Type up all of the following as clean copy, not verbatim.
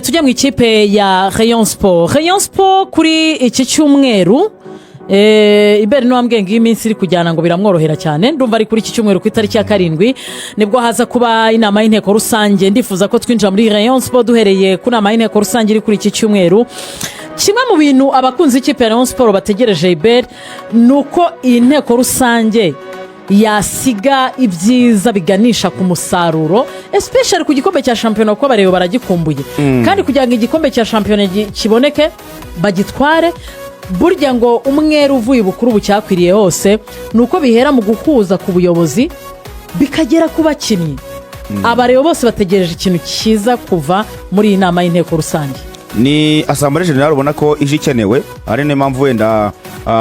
Tujya mu ikipe ya Rayon Sport. Rayon Sport kuri iki cyumweru, Iberi niwambwiye ngo iyi minsi iri kujyana ngo biramworohera cyane. Ndumva ari kuri iki cyumweru ku itariki ya 7 nibwo haza kuba inama y'inteko rusange. Ndifuza ko twinjira muri Rayon Sport duhereye ku nama y'inteko rusange iri kuri iki cyumweru. Kimwe mu bintu abakunzi b'ikipe ya Rayon Sport bategereje, Iberi, ni uko iyi nteko rusange yasiga ibyiza biganisha ku musaruro, especially ku gikombe cya shampiyona, kuko abareba baragikumbuye. Kandi kugira ngo igikombe cya shampiyona kiboneke, bagitware, burya ngo umwere uvuye ubukuru bucyakwiriye hose, ni uko bihera mu guhuza ku buyobozi bikagera ku bakinnyi. Abareba bose bategereje ikintu cyiza kuva muri iyi nama y'inteko rusange. Ni assemblée générale ubona ko ije ikenewe, ari niyo mpamvu wenda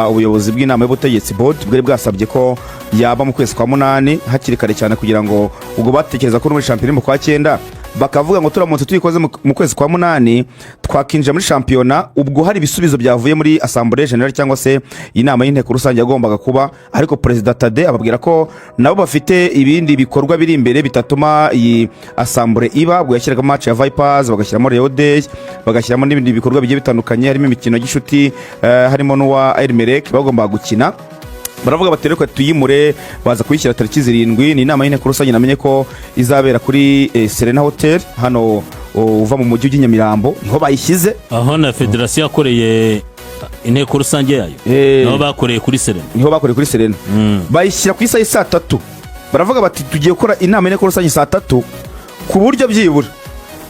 ubuyobozi bw'inama y'ubutegetsi, board, bwari bwasabye ko yaba mu kwezi kwa munani hakiri kare cyane, kugira ngo ubwo batekereza ko no muri shampiyona mu kwa cyenda, bakavuga ngo turamutse tuyikoze mu kwezi kwa munani twakinjira muri shampiyona ubwo hari ibisubizo byavuye muri assemblée générale cyangwa se inama y'inteko rusange yagombaga kuba. Ariko Perezida Tade ababwira ko nabo bafite ibindi bikorwa biri imbere bitatuma iyi assemblée iba. Ubwo yashyiragamo match ya Vipers, bagashyiramo Rayon Day, bagashyiramo n'ibindi bikorwa bigiye bitandukanye, harimo imikino gishuti, harimo n'uwa Al Merreikh bagombaga gukina. Baravuga bati reka tuyimure, baza kuyishyira tariki 7. Ni inama y'inteko rusange namenye ko izabera kuri Serena Hotel hano uva mu mujyi ujya i Nyamirambo, niho bayishyize. Aho na federasiyo yakoreye inteko rusange yayo. Nabo bakoreye kuri Serena. Niho bakoreye kuri Serena. Bayishyira ku isaha y'i saa 3. Baravuga bati tugiye gukora inama y'inteko rusange saa 3, ku buryo byibura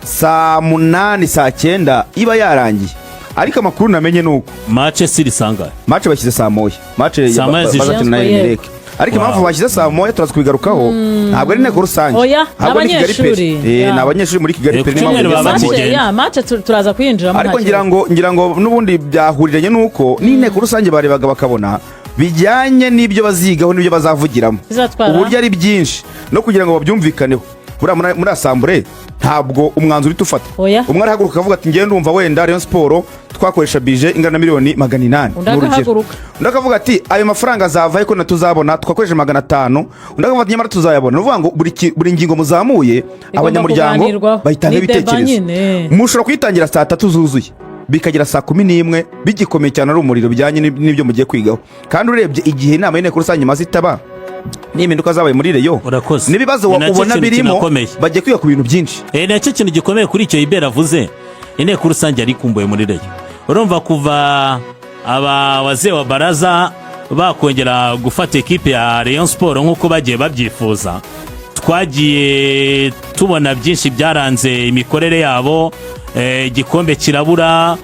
saa 8, saa 9 iba yarangiye. Ariko amakuru namenye ni uko Match siri sangahe? Match bashyize saa 1. Match Saa 1 z'ijoro. bazakina na Yego. Al Merreikh. Ariko impamvu bashyize saa 1 turaza kubigarukaho, ntabwo ari inteko rusange. Oya, Ntabwo ni ari Kigali abanyeshuri. Pele. Ya. Ni abanyeshuri muri Kigali Eh, Pele, ku niyo mpamvu cyumweru bageze baba saa 1. bakigenda. Ya match turaza kuyinjiramo. Ariko Nta ngira kibazo. ngo n'ubundi byahuriranye n'uko n'inteko rusange barebaga bakabona bijyanye n'ibyo bazigaho n'ibyo bazavugiramo, Bizatwara. uburyo ari byinshi no kugira ngo babyumvikaneho. Buriya muri assemblée ntabwo umwanzuro uhita ufata. Oya. Umwe arahaguruka akavuga ati ngewe ndumva wenda Rayon Sport twakoresha budget ingana na miliyoni 800. Undi Ni urugero. agahaguruka. Undi akavuga ati ayo mafaranga azava ariko natuzabona twakoresheje 500. Undi akavuga ati nyamara tuzayabona. Ni ukuvuga ngo buri ngingo muzamuye, abanyamuryango kuganirwaho. bayitanga Ni débat ibitekerezo. nyine. Mushobora kuyitangira saa 3 zuzuye bikagera saa 11 bigikomeye cyane, ari umuriro, bijyanye n'ibyo mugiye kwigaho. Kandi urebye igihe inama y'inteko rusange imaze itaba n'impinduka zabaye muri Rayon Urakoze. n'ibibazo Ni nacyo ubona kintu birimo, kinakomeye. bagiye kwiga ku bintu byinshi. Nacyo kintu gikomeye kuri icyo Ibera avuze, inteko rusange yari ikumbuye muri Rayon. Urumva kuva aba wazee wa baraza bakongera gufata ekipe ya Rayon Sport nk'uko bagiye babyifuza, twagiye tubona byinshi byaranze imikorere yabo. Igikombe kirabura,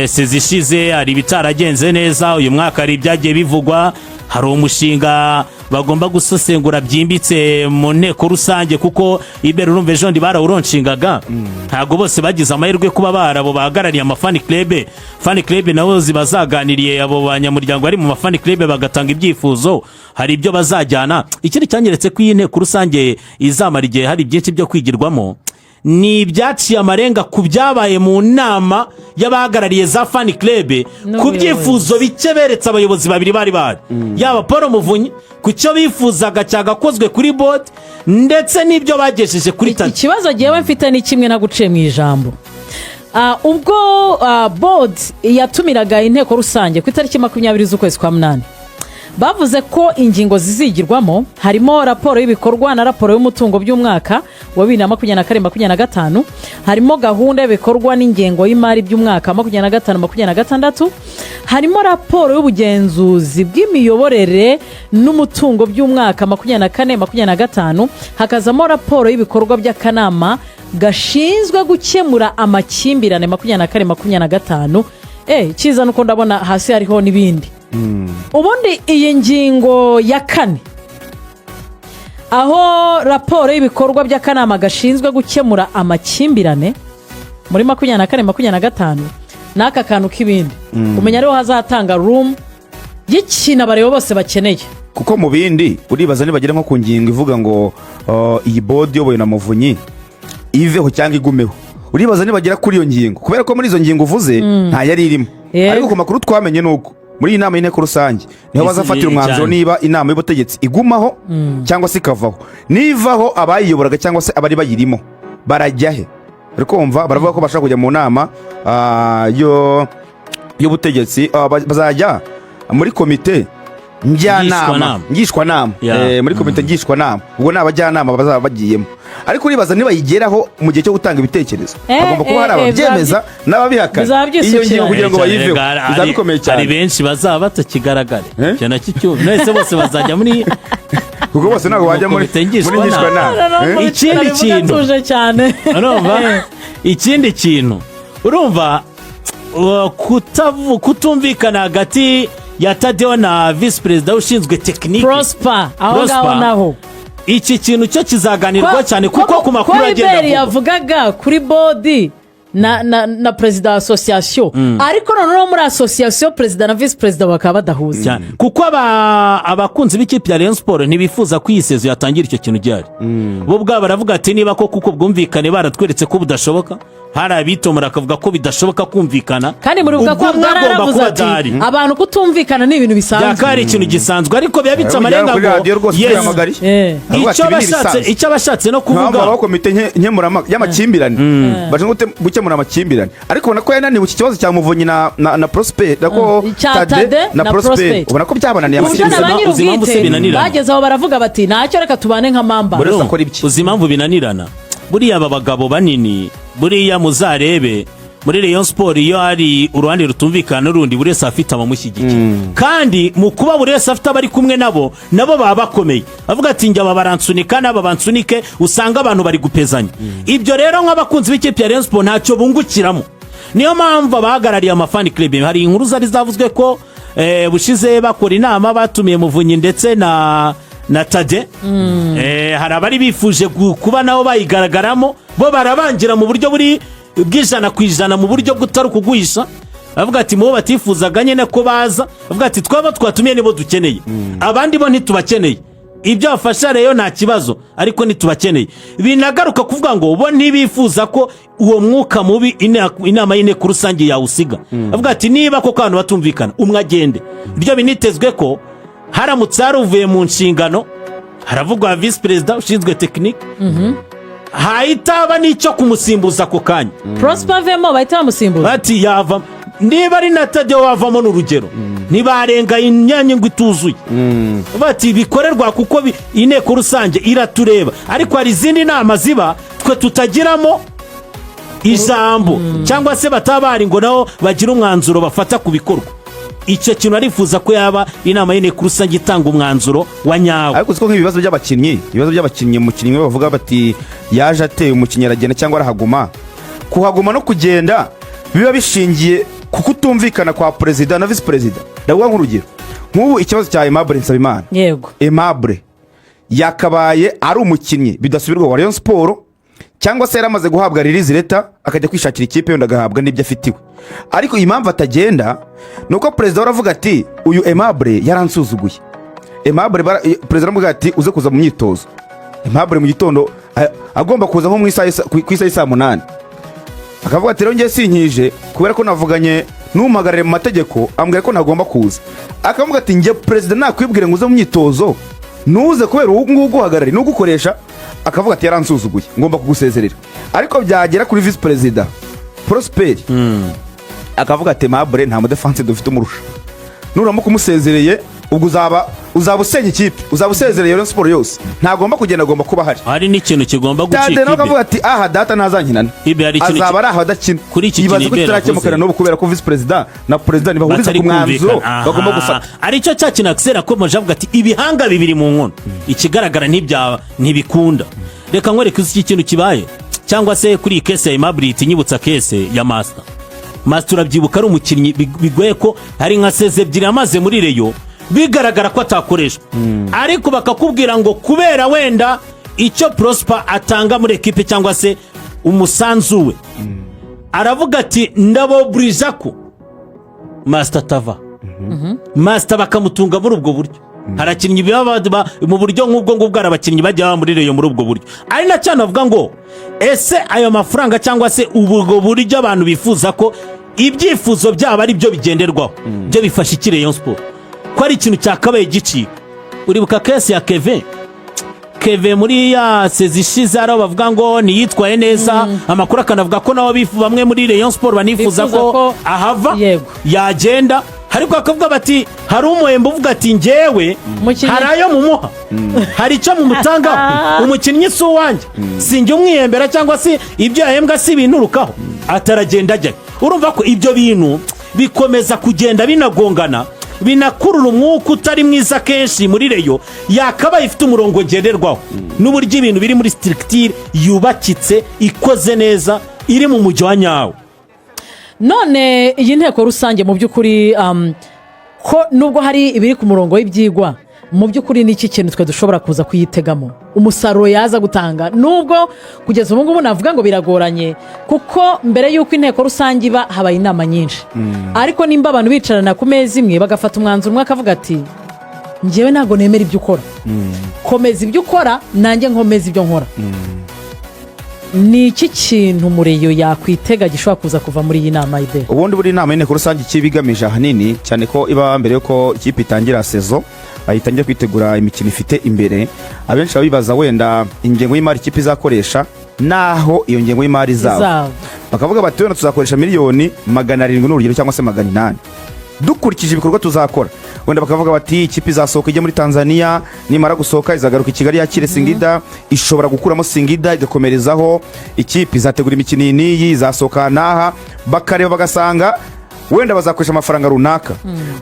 saison ishize hari ibitaragenze neza, uyu mwaka hari ibyagiye bivugwa, hari umushinga bagomba gusesengura byimbitse mu nteko rusange, kuko Ibera urumva ejo ndi barawulaunchingaga, ntabwo bose bagize amahirwe kuba barabo bahagarariye ama fan club. Fan club nabo ziba zaganiriye, abo banyamuryango bari mu ma fan club bagatanga ibyifuzo, hari ibyo bazajyana. Ikindi cyanyeretse ko iyi nteko rusange izamara igihe, hari byinshi byo kwigirwamo, ni ibyaciye amarenga ku byabaye mu nama y'abahagarariye za fan club, ku N'ubuyobozi. byifuzo bike beretse abayobozi babiri bari bahari, yaba Paul Muvunyi ku cyo bifuzaga cyagakozwe kuri board, ndetse n'ibyo bagejeje kuri Tade. Ikibazo ngewe mfite ni kimwe, naguciye mu ijambo. Ubwo board yatumiraga inteko rusange ku itariki 20 z'ukwezi kwa munani, bavuze ko ingingo zizigirwamo harimo raporo y'ibikorwa na raporo y'umutungo by'umwaka wa 2024 25, harimo gahunda y'ibikorwa n'ingengo y'imari by'umwaka wa 25 26, harimo raporo y'ubugenzuzi bw'imiyoborere n'umutungo by'umwaka 24 25, hakazamo raporo y'ibikorwa by'akanama gashinzwe gukemura amakimbirane 24 25. Cyiza nuko ndabona hasi hariho n'ibindi. Ubundi iyi ngingo ya kane, aho raporo y'ibikorwa by'akanama gashinzwe gukemura amakimbirane muri 24 25 n'aka kantu k'ibindi, umenya ariho hazatanga room y'ikintu abareba bose bakeneye. Kuko mu bindi uribaza nibagera nko ku ngingo ivuga ngo iyi board iyobowe na Muvunyi iveho cyangwa igumeho, uribaza nibagera kuri iyo ngingo, kubera ko muri izo ngingo uvuze nta yari irimo. Ariko ku makuru twamenye ni uko muri iyi nama y'inteko rusange niho bazafatira umwanzuro niba inama y'ubutegetsi igumaho cyangwa se ikavaho. Nivaho, abayiyoboraga cyangwa se abari bayirimo barajya he? Uri kumva, baravuga ko bashaka kujya mu nama yo y'ubutegetsi, bazajya muri komite njyanama. Ngishwanama. Ngishwanama. Muri komite ngishwanama, ubwo ni abajyanama bazaba bagiyemo, ariko uribaza nibayigeraho mu gihe cyo gutanga ibitekerezo, hagomba kuba hari ababyemeza n'ababihakana. Bizaba Iyo ngingo byisukiranya. kugira ngo Cyane, bayiveho rega, bizaba bikomeye hari cyane. benshi bazaba batakigaragara. Eh? Icyo nacyo mwese bose bazajya muri Kuko bose ntabwo bajya muri komite ngishwanama. Muri ngishwanama. Eh? Ikindi kintu. Atuje cyane. Urumva, ikindi kintu urumva, kutumvikana hagati ya Tadeo na visi perezida ushinzwe tekinike. Prosper, aho Prosper. ngaho naho. Iki kintu cyo kizaganirwa cyane, kuko ku makuru ko agenda Iberi avugwa. yavugaga kuri board na perezida wa association, ariko noneho muri association perezida na visi perezida bakaba badahuza. Cyane, kuko abakunzi b'ikipe ya Rayon Sport ntibifuza ko iyi saison yatangira icyo kintu gihari. Bo ubwabo baravuga ati niba koko uko bwumvikane baratweretse ko budashoboka, hari abitomora bakavuga ko bidashoboka kumvikana. Kandi muribuka ko Ubwo umwe Abdara agomba yaravuze kuba ati adahari. abantu kutumvikana ni ibintu bisanzwe. Byakaba ari ikintu gisanzwe, ariko biba bica amarenga Kuri ngo radiyo rwose yes. turamagariye. Aravuga ati, Icyo "Ibi ni abashatse ibisanzwe." Icyo abashatse no Niyo mpamvu kuvuga, habaho komite nkemurama y'amakimbirane, bashinzwe gukemura amakimbirane, ariko ubona ko yananiwe iki kibazo cya Muvunyi na Prosper, nako Cya Tade na na Prosper. Prosper. Ubona ko byabananiye Ku buryo na amakimbirane. ba Uzi impamvu se nyir'ubwite binanirana? bageze aho baravuga bati ntacyo, reka tubane nka mamba. Buri wese akora ibye. Uzi impamvu binanirana? Buriya aba bagabo banini, buriya muzarebe muri Rayon Sport, iyo hari uruhande rutumvikana n'urundi, buri wese afite abamushyigikiye, kandi mu kuba buri wese afite abari kumwe nabo, nabo baba bakomeye, avuga ati njye aba baransunika n'aba bansunike, usanga abantu bari gupezanya. Ibyo rero nk'abakunzi b'ikipe ya Rayon Sport ntacyo bungukiramo. Niyo mpamvu abahagarariye ama fan club, hari inkuru zari zavuzwe ko bushize bakora inama batumiye Muvunyi ndetse na Tade. Hari abari bifuje kuba nabo bayigaragaramo, bo barabangira mu buryo buri bw'100% mu buryo butari ukuguhisha, bavuga ati mubo batifuzaga nyine ko baza, bavuga ati twaba twatumiye nibo dukeneye, abandi bo ntitubakeneye. Ibyo bafasha rero nta kibazo, ariko ntitubakeneye. Binagaruka kuvuga ngo bo ntibifuza ko uwo mwuka mubi inama y'inteko rusange yawusiga. Bavuga ati niba koko abantu batumvikana, umwe agende. Ibyo binitezwe ko haramutse haruvuye mu nshingano, haravugwa visi perezida ushinzwe tekinike, hahita haba n'icyo kumusimbuza ako kanya. Prosper avemo bahita bamusimbuza. Bati yavamo, niba ari na Tadeo wavamo, ni urugero, ntibarenga imyanya ngo ituzuye. Bati bikorerwa kuko inteko rusange iratureba, ariko hari izindi nama ziba twe tutagiramo ijambo, cyangwa se bataba bahari ngo nabo bagire umwanzuro bafata ku bikorwa. Icyo kintu arifuza ko yaba inama y'inteko rusange itanga umwanzuro wa nyawo. Ariko uziko nk'ibibazo by'abakinnyi, ibibazo by'abakinnyi, umukinnyi we bavuga bati yaje ateye, umukinnyi aragenda cyangwa arahaguma, kuhaguma no kugenda biba bishingiye ku kutumvikana kwa perezida na visi perezida. Ndavuga nk'urugero, nk'ubu ikibazo cya Aimable Nsabimana. Aimable yakabaye ari umukinnyi bidasubirwaho wa Rayon Sport, cyangwa se yaramaze guhabwa release letter akajya kwishakira ikipe yenda agahabwa n'ibyo afitiwe. Ariko impamvu atagenda ni uko perezida we aravuga ati uyu Aimable yaransuzuguye. Aimable perezida aramubwira ati uze kuza mu myitozo. Aimable mu gitondo agomba kuza nko mu isaha ku isaha y'isaa 8, akavuga ati rero ngiye sinkije kubera ko navuganye n'umuhagarariye mu mategeko, ambwira ko ntagomba kuza. Akavuga ati njye perezida nakwibwire ngo uze mu myitozo ntuze kubera ubu ngubu uguhagarariye n'ugukoresha, akavuga ati yaransuzuguye, ngomba kugusezerera. Ariko byagera kuri visi perezida Prosper, akavuga ati Aimable nta mudefanse dufite umurusha, nuramuka umusezereye ubwo uzaba usenya ikipe, uzaba usezereye Rayon Sport yose, ntagomba kugenda, agomba kuba ahari. Hari n'ikintu kigomba Tade gucika nawe ibe. akavuga ati aha data ntazankinana, Ibe hari ikintu azaba ari aho adakina. Kuri iki Ibaze kintu ko Ibera kitarakemukana avuze. n'ubu kubera ko visi perezida na perezida ntibahuriza Batari ku mwanzuro kumvikana. bagomba Aha. gufata. Aricyo cya kintu Axel akomeje avuga ati ibihanga bibiri mu nkono, ikigaragara ntibikunda. Reka nkwereke iki kintu kibaye, cyangwa se kuri iyi case ya Aimable inyibutsa case ya Master. Master urabyibuka, ari umukinnyi bigoye ko hari nka saison 2 amaze muri Rayon bigaragara ko atakoreshwa, ariko bakakubwira ngo kubera wenda icyo Prosper atanga muri ekipe cyangwa se umusanzu we, aravuga ati ndaboburiza ko Master atava. Master bakamutunga muri ubwo buryo. Hari abakinnyi baba mu buryo nk'ubwo ngubwo, hari abakinnyi bajya baba muri Rayon muri ubwo buryo. Ari na cyane bavuga ngo ese ayo mafaranga cyangwa se ubwo buryo abantu bifuza ko ibyifuzo byabo ari byo bigenderwaho, byo bifasha iki Rayon Sport, ko ari ikintu cyakabaye gicika? Uribuka case ya Kevin? Keve muri ya saison ishize, hari aho bavuga ngo ntiyitwaye neza, amakuru akanavuga ko nabo bamwe muri Rayon Sport banifuza bifuza ko ko ahava, yagenda, ariko bakavuga bati hari umuhembo uvuga ati njyewe hari ayo mumuha, hari icyo mumutangaho, umukinnyi si uwanjye, sinjye umwihembera, cyangwa se ibyo yahembwa si ibinturukaho, ataragenda ajya. Urumva ko ibyo bintu bikomeza kugenda binagongana, binakurura umwuka utari mwiza kenshi muri Rayon yakabaye ifite umurongo ngenderwaho n'uburyo ibintu biri muri structure yubakitse, ikoze neza, iri mu mujyi wa nyawo. None iyi nteko rusange mu by'ukuri, ko nubwo hari ibiri ku murongo w'ibyigwa, mu by'ukuri ni iki kintu twe dushobora kuza kuyitegamo, umusaruro yaza gutanga, nubwo kugeza ubu ngubu navuga ngo biragoranye, kuko mbere y'uko inteko rusange iba habaye inama nyinshi? Ariko nimba abantu bicarana ku meza imwe bagafata umwanzuro, umwe akavuga ati njyewe ntabwo nemera ibyo ukora, komeza ibyo ukora, nanjye nkomeza ibyo nkora, ni iki kintu umu Rayon yakwitega gishobora kuza kuva muri iyi nama ide? Ubundi buri nama y'inteko rusange ikiba igamije ahanini, cyane ko iba mbere y'uko ikipe itangira saison, itangira kwitegura imikino ifite imbere, abenshi baba bibaza wenda ingengo y'imari ikipe izakoresha n'aho iyo ngengo y'imari izaba. Izaba. Bakavuga bati wenda tuzakoresha miliyoni 700 n'urugero, cyangwa se 800, dukurikije ibikorwa tuzakora. Wenda bakavuga bati ikipe izasohoka ijya muri Tanzania, nimara gusohoka izagaruka i Kigali yakire Singida, ishobora gukuramo Singida igakomerezaho, ikipe izategura imikino iyi n'iyi, izasohoka n'aha, bakareba bagasanga wenda bazakoresha amafaranga runaka.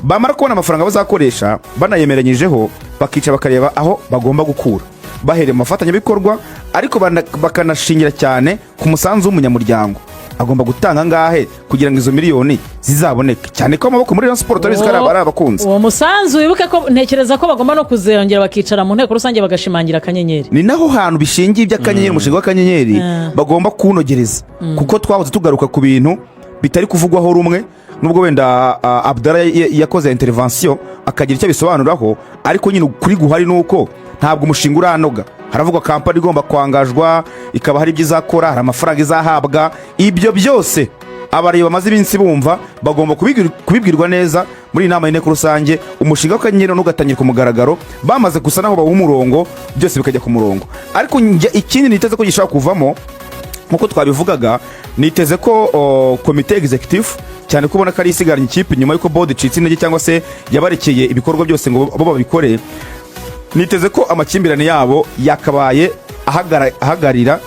Bamara kubona amafaranga bazakoresha banayemeranyijeho, bakicara bakareba aho bagomba gukura, bahereye mu bafatanyabikorwa, ariko bakanashingira cyane ku musanzu w'umunyamuryango, agomba gutanga angahe kugira ngo izo miliyoni zizaboneke, cyane ko amaboko muri Rayon Sport turabizi ko ari abakunzi. Uwo musanzu, wibuke ko ntekereza ko bagomba no kuzongera bakicara mu nteko rusange bagashimangira akanyenyeri. Ni naho hantu bishingiye iby'akanyenyeri, umushinga w'akanyenyeri bagomba kuwunogereza, kuko twahoze tugaruka ku bintu bitari kuvugwaho rumwe, nubwo wenda Abdallah yakoze intervention akagira icyo abisobanuraho, ariko nyine ukuri guhari ni uko ntabwo umushinga uranoga. Haravugwa kampani igomba kwangajwa, ikaba hari ibyo izakora, hari amafaranga izahabwa. Ibyo byose abareba bamaze iminsi bumva bagomba kubibwirwa neza muri iyi nama y'inteko rusange, umushinga w'akanyenyeri ugatangira ku mugaragaro, bamaze gusa naho bawuha umurongo, byose bikajya ku murongo. Ariko njye ikindi niteze ko gishobora kuvamo, nk'uko twabivugaga, niteze ko komite executive, cyane ko ubona ko ari isigaranye ikipe nyuma y'uko board icitse intege cyangwa se yabarekeye ibikorwa byose ngo bo babikore, niteze ko amakimbirane yabo yakabaye ahagarira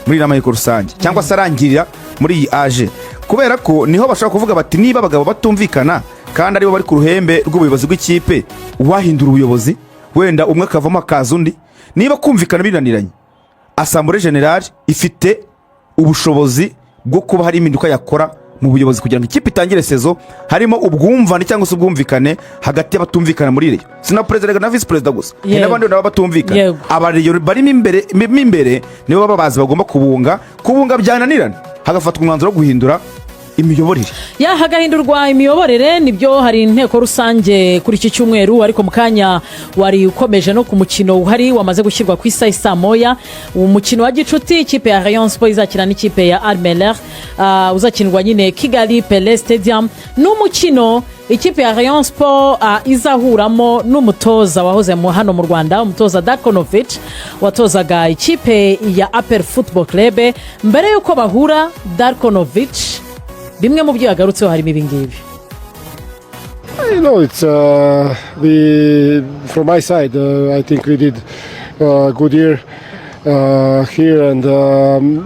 muri iyi nama y'inteko rusange, cyangwa se arangirira muri iyi AG, kubera ko niho bashobora kuvuga bati niba abagabo batumvikana kandi aribo bari ku ruhembe rw'ubuyobozi bw'ikipe, uwahindura ubuyobozi wenda umwe akavamo akaza undi, niba kumvikana binaniranye, assemblée générale ifite ubushobozi bwo kuba hari impinduka yakora mu buyobozi kugira ngo ikipe itangire saison harimo ubwumvane cyangwa se ubwumvikane hagati y'abatumvikana muri Rayon. Si na perezida na visi perezida gusa, hari n'abandi nabo batumvikana. Aba Rayon barimo imbere, mo imbere nibo baba bazi bagomba kubunga. Kubunga byananirana, hagafatwa umwanzuro wo guhindura imiyoborere. Ya, hagahindurwa imiyoborere. Nibyo, hari inteko rusange kuri iki cyumweru, ariko mu kanya wari ukomeje no ku mukino uhari wamaze gushyirwa ku isaha saa moya, umukino wa gicuti ikipe ya Rayon Sport izakina n'ikipe ya Al Merreikh, uzakinirwa nyine Kigali Pele Stadium. Ni umukino ikipe ya Rayon Sport izahuramo n'umutoza wahoze hano mu Rwanda, umutoza Darko Novic watozaga ikipe ya APR Football Club. Mbere y'uko bahura, Darko Novic bimwe mu byo yagarutseho harimo ibi ngibi. It's we from my side. I think we did a good year here, and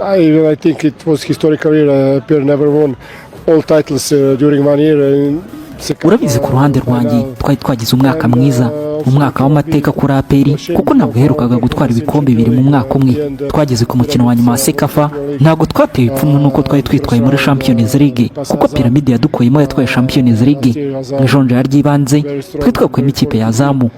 I think it was historical year. APR never won all titles during one year. And Urabizi, ku ruhande rwanjye twari twagize umwaka mwiza, umwaka w'amateka kuri APR, kuko ntabwo yaherukaga gutwara ibikombe bibiri mu mwaka umwe. Twageze ku mukino wa nyuma wa CECAFA. Ntabwo twatewe ipfunwe n'uko twari twitwaye muri Champions League, kuko Pyramids yadukuyemo yatwaye Champions League. Mu ijonjora ry'ibanze twari twakuyemo ikipe ya Azam.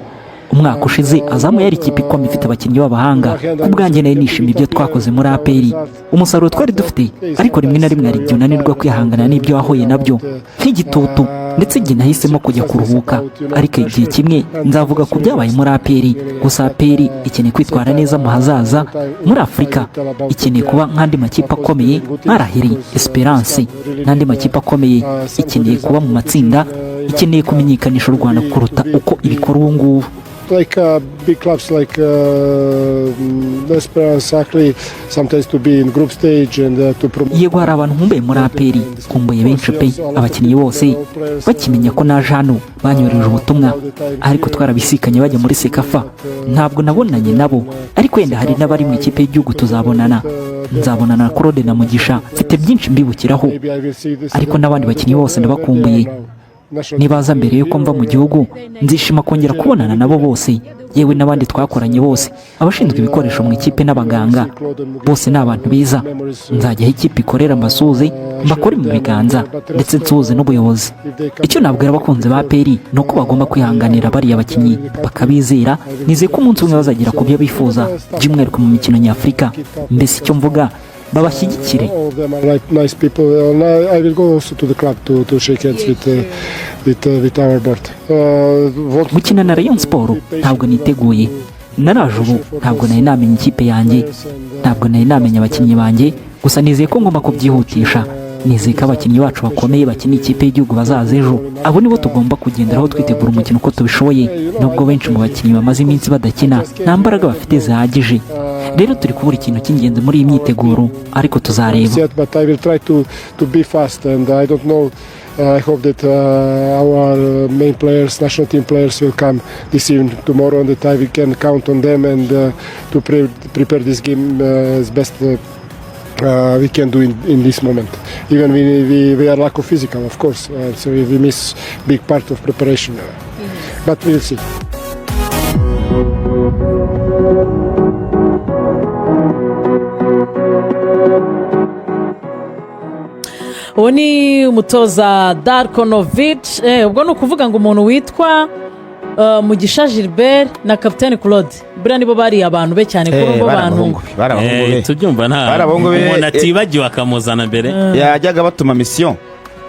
Umwaka ushize Azam yari ikipe ikomeye ifite abakinnyi b'abahanga. Ku bwanjye nari nishimiye ibyo twakoze muri APR, umusaruro twari dufite, ariko rimwe na rimwe hari igihe unanirwa kwihangana n'ibyo wahuye nabyo nk'igitutu, ndetse igihe nahisemo kujya kuruhuka, ariko igihe kimwe nzavuga ku byabaye muri APR. Gusa APR ikeneye kwitwara neza mu hazaza muri Afurika, ikeneye kuba nk'andi makipe akomeye nka Al Ahly, Esperance n'andi makipe akomeye, ikeneye kuba mu matsinda, ikeneye kumenyekanisha u Rwanda kuruta uko ibikora ubu ngubu. Like big clubs like Esperance, Ahly, sometimes to be in group stage and to promote. Yego, hari abantu nkumbuye muri APR, nkumbuye benshi pe. Abakinnyi bose bakimenya ko naje hano banyohereje ubutumwa, ariko twarabisikanye bajya muri CECAFA, ntabwo nabonanye nabo. Ariko wenda hari n'abari mu ikipe y'igihugu, tuzabonana. Nzabonana na Claude na Mugisha, mfite byinshi mbibukiraho. Maybe I will see this. Ariko n'abandi bakinnyi bose ndabakumbuye. Nibaza mbere y'uko mva mu gihugu, nzishima kongera kubonana nabo bose, yewe n'abandi twakoranye bose, abashinzwe ibikoresho mu ikipe n'abaganga bose ni abantu beza. Nzajya aho ikipe ikorera mbasuhuze, mbakore mu biganza, ndetse nsuhuze n'ubuyobozi. Icyo nabwira abakunzi ba APR ni uko bagomba kwihanganira bariya bakinnyi, bakabizera. Nizeye ko umunsi umwe bazagera ku byo bifuza, by'umwihariko mu mikino nyafurika. Mbese icyo mvuga, babashyigikire. All of them are like nice people, and I will go also to the club to shake hands with our board. Gukina na Rayon Sport, ntabwo niteguye. Naraje ubu, ntabwo nari namenya ikipe yanjye, ntabwo nari namenya abakinnyi banjye. Gusa nizeye ko ngomba kubyihutisha. Nizeye ko abakinnyi bacu bakomeye bakina ikipe y'igihugu bazaza ejo. Abo nibo tugomba kugenderaho twitegura umukino uko tubishoboye. Nubwo benshi mu bakinnyi bamaze iminsi badakina, nta mbaraga bafite zihagije. Rero turi kubura ikintu cy'ingenzi muri iyi myiteguro, ariko tuzareba. Yet, but I will try to be fast, and I don't know. I hope that our main players, national team players, will come this evening, tomorrow, and that I we can count on them and to prepare this game as best we can do in this moment. Even we are lack of physical, of course, so we miss big part of preparation. But we'll see. Uwo ni umutoza Darko Novic. Ubwo ni ukuvuga ngo umuntu witwa Mugisha Gilbert na kapitani Claude, buriya nibo bari abantu be cyane kuri ubwo bari bantu. abahungu be, bari abahungu be. Tubyumva nta Bari abahungu be, umuntu atibagiwe akamuzana mbere. Yajyaga batuma mission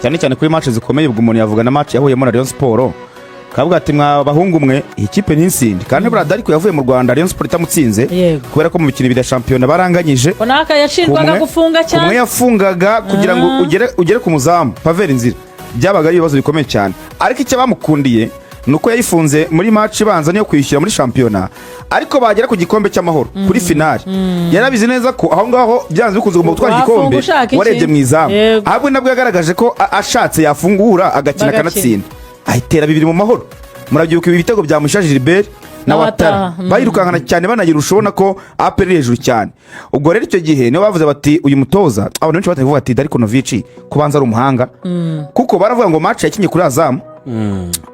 cyane cyane kuri match zikomeye. Ubwo umuntu yavuga na match yahuyemo na Rayon Sport, kavuga ati: "Mwa bahungu mwe, iyi kipe ntinsinde." Kandi buriya Darko yavuye mu Rwanda Rayon Sport itamutsinze, kubera ko mu mikino ibiri ya shampiyona baranganyije. Onaka yashinjwaga gufunga kumwe cyane. Yafungaga kugira ngo ugere ku muzamu Pavelh Ndzila, byabaga ari ibibazo bikomeye cyane. Ariko icyo bamukundiye ni uko yayifunze muri match ibanza niyo kwishyura muri shampiyona, ariko bagera ku gikombe cy'Amahoro kuri finale, yarabizi neza ko aho ngaho byanze bikunze ugomba gutwara Wafunga igikombe ushaka iki? warebye mu izamu. Ahubwo nabwo yagaragaje ko ashatse yafungura agakina, Bagakina. akanatsinda, ahitera bibiri mu Mahoro. Murabyibuka ibi bitego bya Mugisha Gilbert na Na Watara. Watara. Bayirukankana cyane, banayirusha, ubona ko APR iri hejuru cyane. Ubwo rero icyo gihe nibo bavuze bati uyu mutoza, abantu benshi batangiye kuvuga ati Darko Novic kubanza ari umuhanga, kuko baravuga ngo match yakinnye kuri Azam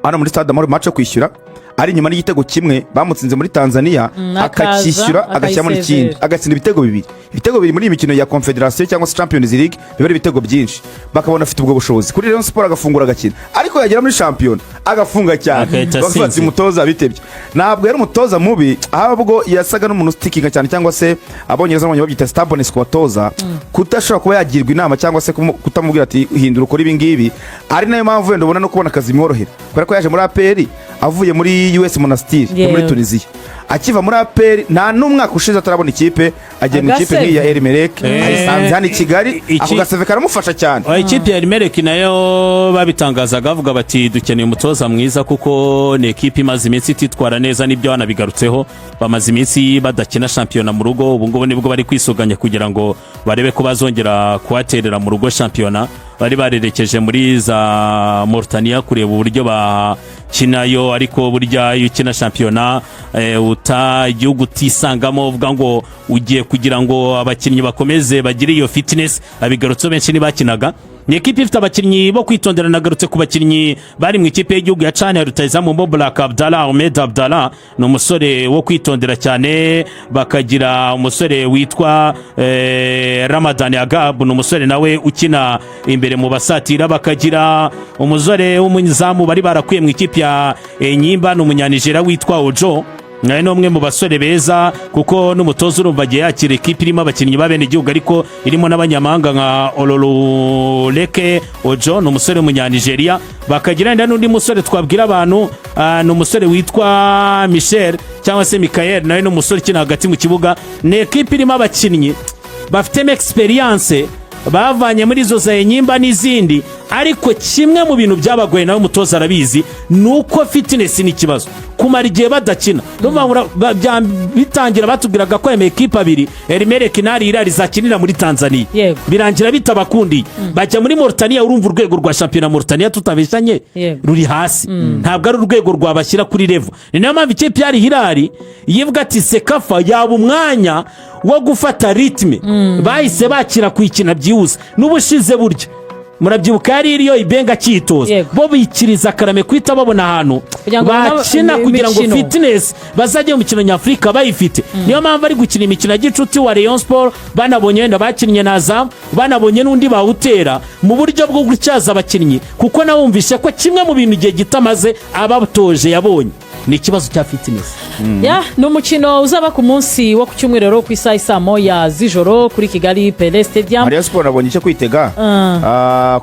hano muri Stade Amahoro, match yo kwishyura, ari inyuma n'igitego kimwe bamutsinze muri Tanzania, akaza, akacyishyura, agashyiramo n'ikindi, akayisezerera. Agatsinda ibitego bibiri. Ibitego bibiri muri iyi mikino ya Confederation cyangwa se Champions League biba ari ibitego byinshi. Bakabona afite ubwo bushobozi kuri Rayon Sport, agafungura agakina, ariko yagera muri shampiyona agafunga cyane. Agahita Bakavuga ati asinzira. umutoza bitebye. Ntabwo yari umutoza mubi, ahubwo yasaga n'umuntu ustickinga cyane, cyangwa se Abongereza babonye babyita stubbornness ku batoza, kudashobora kuba yagirwa inama cyangwa se kutamubwira ati hindura ukore ibi ngibi. Ari nayo mpamvu wenda ubona no kubona akazi bimworohera, kubera ko yaje muri APR avuye muri US Monastir yo muri Tunisia. Akiva muri APR, nta n'umwaka ushize atarabona ikipe, agiye mu ikipe Agaseve. nk'iyi ya Al Merrikh, ayisanze hano i Kigali. Ako gaseve karamufasha cyane. Oya, ikipe ya Al Merrikh nayo babitangazaga bavuga bati dukeneye umutoza mwiza, kuko ni ekipe imaze iminsi ititwara neza. Nibyo banabigarutseho, bamaze iminsi badakina shampiyona mu rugo. Ubu ngubu nibwo bari kwisuganya kugira ngo barebe ko bazongera kuhaterera mu rugo shampiyona. Bari barerekeje muri za Mauritania kureba uburyo bakinayo, ariko burya iyo ukina shampiyona uta igihugu utisangamo, uvuga ngo ugiye kugira ngo abakinnyi bakomeze bagire iyo fitness. Abigarutseho, benshi ntibakinaga. Ni ekipe ifite abakinnyi bo kwitondera. Nagarutse ku bakinnyi bari mu ikipe y'igihugu ya CHAN, rutahizamu Mubarak Abdallah, Ahmed Abdallah, ni umusore wo kwitondera cyane. Bakagira umusore witwa Ramadan Agab, ni umusore nawe ukina imbere mu basatira. Bakagira umusore w'umunyezamu bari barakuye mu ikipe ya Enyimba, ni Umunyanigera witwa Ojo, nawe ni umwe mu basore beza, kuko n'umutoza urumva agiye yakira ikipe irimo abakinnyi b'abenegihugu ariko irimo n'abanyamahanga nka Oloruleke Ojo, ni umusore w'Umunyanigeriya. Bakagira wenda n'undi musore twabwira abantu, ni umusore witwa Michel cyangwa se Michael, nawe ni umusore ukina hagati mu kibuga. Ni ekipe irimo abakinnyi bafitemo experience bavanye muri izo za Enyimba n'izindi. Ariko kimwe mu bintu byabagoye, nawe umutoza arabizi, ni uko fitness ni ikibazo, kumara igihe badakina. Urumva bitangira batubwiraga ko aya ekipe abiri, Al Merreikh na Al Hilal, zakinira muri Tanzania. Birangira bitabakundiye, bajya muri Mauritania. Urumva urwego rwa shampiyona Mauritania, tutabeshanye, ruri hasi, ntabwo ari urwego rwabashyira kuri level. Ni nayo mpamvu ikipe ya Hilal yivuga ati CECAFA yaba umwanya wo gufata rythme. Bahise bakira kuyikina byihuse. N'ubushize burya murabyibuka, yari iriyo Ibenge akitoza, bo bikiriza karame guhita babona ahantu kugira ngo babone bakina, kugira ngo imikino. fitness bazajye mu mikino nyafurika bayifite. Niyo mpamvu ari gukina imikino ya gicuti wa Rayon Sport, banabonye wenda bakinnye na Azam, banabonye n'undi bawutera mu buryo bwo gutyaza abakinnyi, kuko nawumvishe ko kimwe mu bintu igihe gito amaze abatoje yabonye ni ikibazo cya fitness. Ya, ni umukino uzaba ku munsi wo ku cyumweru rero, ku isaha isaa 1 z'ijoro kuri Kigali Pele Stadium. Rayon Sport nabonye icyo kwitega.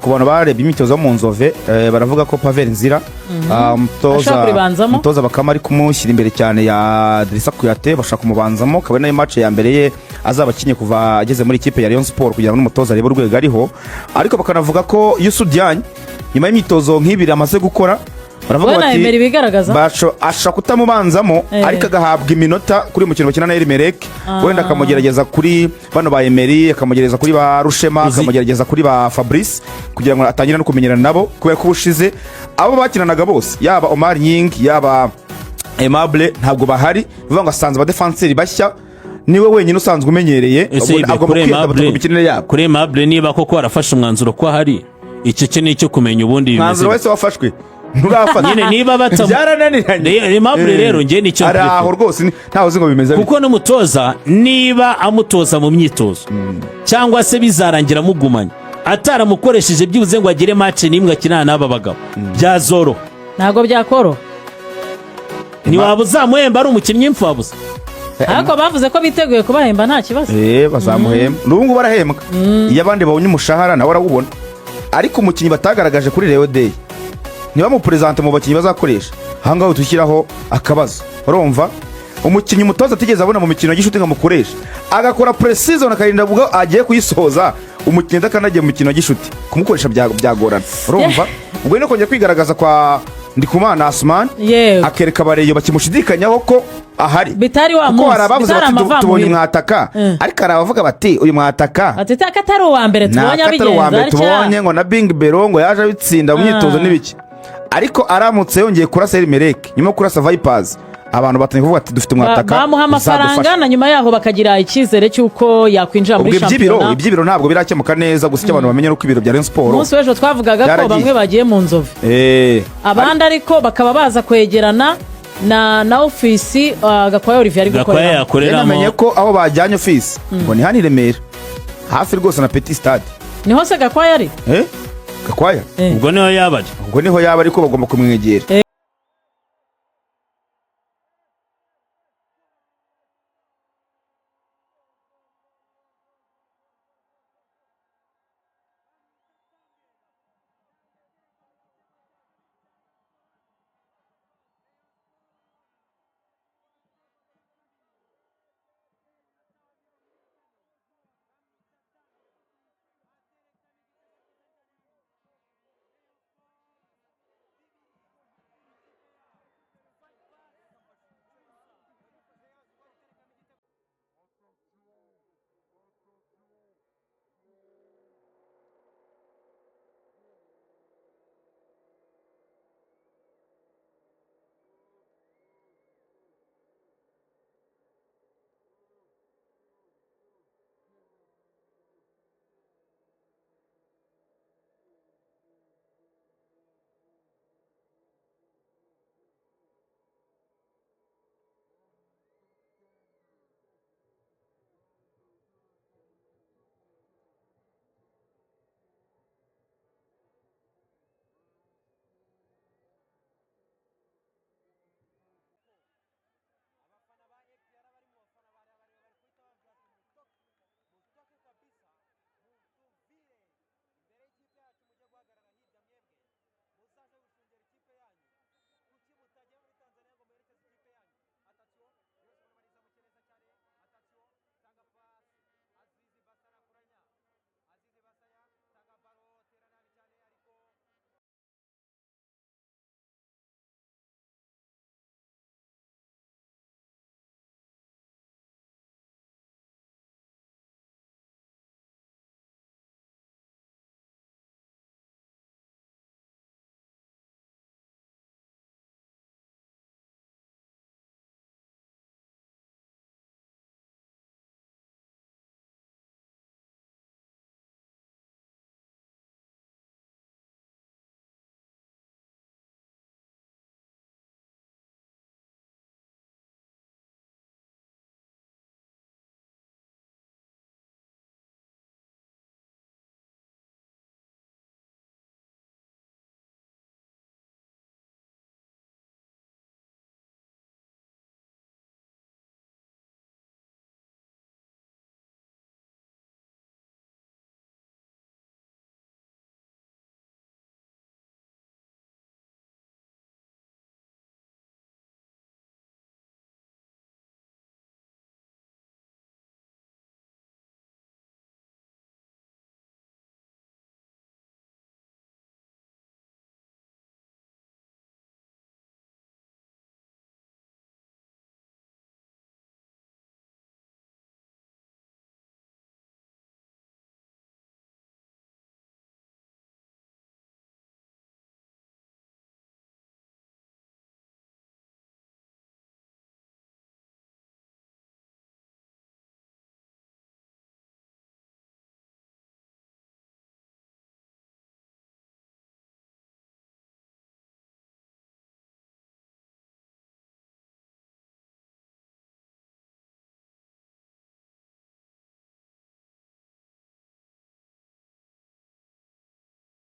Ku bantu barebye imyitozo yo mu Nzove, baravuga ko Pavel Nzira, umutoza Ashobora kuribanzamo? Umutoza bakaba ari kumushyira imbere cyane ya Drissa Kouyaté, bashaka kumubanzamo, akaba ari nayo match ya mbere ye azaba akinye kuva ageze muri ikipe ya Rayon Sport, kugira ngo n'umutoza arebe urwego ariho. Ariko bakanavuga ko Youssou Diagne, nyuma y'imyitozo nk'ibiri amaze gukora, baravuga we na bati Emery bigaragaza ashobora kutamubanzamo, ariko agahabwa iminota kuri uyu mukino bakina na Al Merreikh. Wenda akamugerageza kuri bano ba Emery, akamugerageza kuri ba Rushema, akamugerageza kuri ba Fabrice, kugira ngo atangire no kumenyerana nabo, kubera ko ubushize abo bakinanaga bose, yaba Omar Gning, yaba Aimable, ntabwo bahari. Bivuga ngo asanze abadefanseri bashya, niwe wenyine usanzwe umenyereye. Ese agomba kuri kwiyadapta ku Aimable, mikinire yabo. Kuri Aimable, niba koko warafashe umwanzuro ko ahari, icyo cyo ni icyo kumenya ubundi bimeze Umwanzuro bite. wese wafashwe nturafata. Nyine niba Byarananiranye. Aimable rero njye nicyo Ari aho mprefe. rwose, ntawe uzi ngo bimeze bite. Kuko n'umutoza niba amutoza mu myitozo, cyangwa se bizarangira amugumanye ataramukoresheje byibuze ngo agire match n'imwe akinana n'aba bagabo, byazoroha. Ntabwo byakoroha. Ntiwaba uzamuhemba ari umukinnyi w'imfabusa. Ariko bavuze ko biteguye kubahemba, nta kibazo. Bazamuhemba, n'ubu ngubu arahembwa. Iyo abandi babonye umushahara nawe arawubona. Ariko umukinnyi batagaragaje kuri Rayon Day, ntibamuperezante mu bakinnyi bazakoresha, ahangaha dushyiraho akabazo. Urumva umukinnyi umutoza atigeze abona mu mikino ya gishuti ngo amukoreshe, agakora pre-season akarinda ubwo agiye kuyisoza, umukinnyi adakandagiye mu mikino ya gishuti, kumukoresha byagorana. Urumva ubwo no kongera kwigaragaza kwa Ndikumana Asman, akereka abareyo bakimushidikanyaho ko ahari. Bitari wa Kuko munsi, hari abavuze bitari bati tubonye amavamuhira." umwataka, ariko hari abavuga bati uyu mwataka Ati taka atari uwa mbere tubonye nta atari uwa abigenza mbere atya. Tubonye ngo na Bing Bero ngo yaje abitsinda mu myitozo n'ibiki, ariko aramutse yongeye kurasa Al Merreikh nyuma yo kurasa Vipers, abantu batangiye kuvuga ati dufite umwataka Bamuha amafaranga uzadufasha. na nyuma yaho bakagira icyizere cy'uko yakwinjira Ubwo muri iby'ibiro shampiyona. Iby'ibiro ntabwo birakemuka neza, gusa icyo abantu bamenya ni uko ibiro bya Rayon Sport Umunsi w'ejo twavugaga ko byaragiye. bamwe bagiye mu Nzove, abandi ariko bakaba baza kwegerana na ofisi Gakwaya Olivier ari Gakwaya gukoreramo. yakoreramo. Namenye ko aho bajyanye ofisi ngo ni hano i Remera, hafi rwose na Petit Stade. Niho se Gakwaya ari? Gakwaya. Ubwo niho yaba ari. Ubwo niho yaba, ariko bagomba kumwegera.